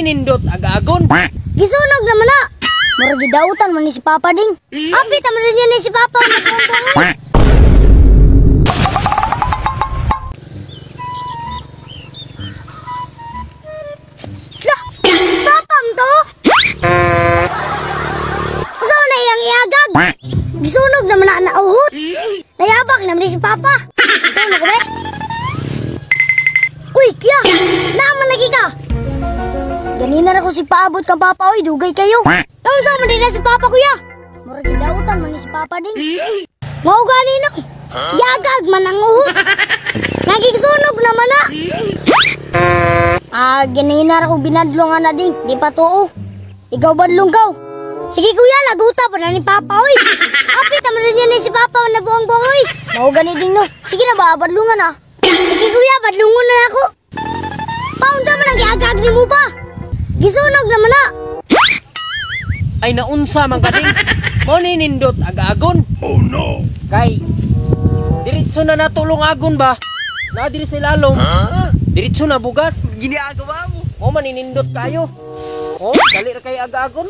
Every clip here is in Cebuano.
ni nindot aga-agon. Gisunog naman na. Murag gidautan man ni si Papa ding. Apit man din ni si Papa nagbuang-buang. Lah, si Papa man to. Unsa man na iyang iagag? Gisunog naman na nauhot. Nayabak naman ni si Papa. Ito na ko be. Uy, kuya, naaman lagi ka. Ganina ra ko si paabot kang Papa, oy, dugay kayo. Naunsa man din na si Papa, kuya? Murag gidautan man ni si Papa ding. Mao gani no. Giagag man ang uhot. Nagigsunog naman na. Ah, ganina ra ko binadlong ana ding, di pa tuo. Ikaw badlong kaw. Sige kuya, laguta pa na ni Papa, oy. Apit man din ni si Papa na buang-buang, oy. Mao gani ding no. Sige na ba, badlungan ah. Sige kuya, badlungon na ako. Paunsa man ang giagag nimo pa? Gisunog naman na. Ay naunsa man ka ding. Mao ni nindot aga-agon. Oh no. Kay diretso na natulong agon ba? Na diri sa ilalom. Huh? Diretso na bugas. Ginagawa mo. Mao man ninindot kayo. Oh, dali ra kay aga-agon.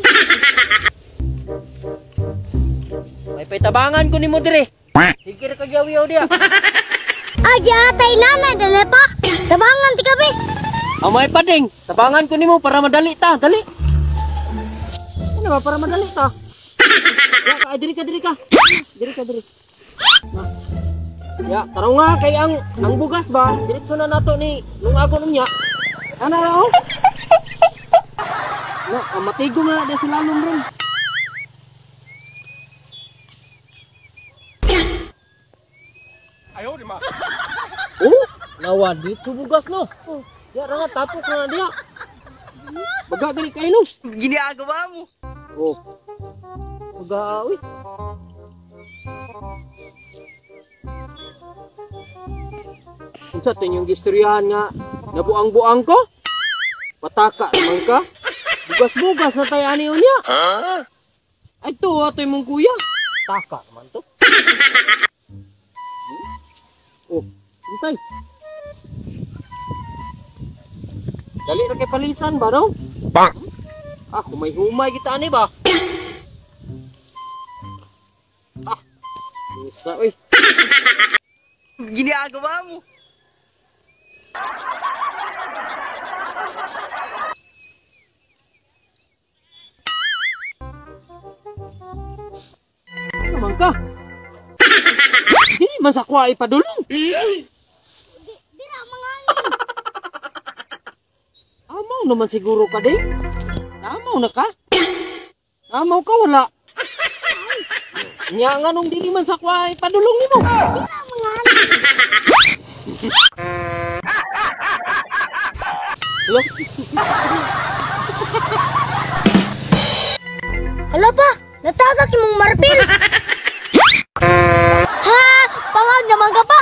May paytabangan ko nimo dire. Sige ra kag yaw-yaw diha. Ay, atay nanay dali pa. Tabangan ti kabi. Amay pa ding, tabangan ko nimo para madali ta, dali. Ano ba para madali ta? Ya, ka, diri ka, diri ka. Diri ka, diri. Na. Ya, tarong nga kay ang bugas ba, diretso na nato ni lungagon unya. Ana ra oh. Na, ang matigo na di sila lalom ron. Ayaw di ma. Oh, nawa dito bugas no. Oh. Ya ra nga tapok na diha. Baga gali kay no. Ginagawa mo. Oh. Baga uy. Unsa to inyong gistoryahan nga nabuang-buang ko? Pataka naman ka. Bugas-bugas na tayo ani unya. Huh? Ay to ato imong kuya. Taka naman to. Oh, hintay. Dali ra kay palisan ba no? Bang. Ah, humay-humay kita ani ba? Ah. Isa oy. Ginagawa mo. Naman ka. Dili man sa kuha ipadulong. Dira mangangin. Amaw naman siguro ka di. Amaw na ka? Amaw ka wala. Nya nga nung dili man sa kuha ipadulong nimo. Dira mangangin. Hello? Hala pa, natagak imong marpil. Ha, pangag naman ka pa.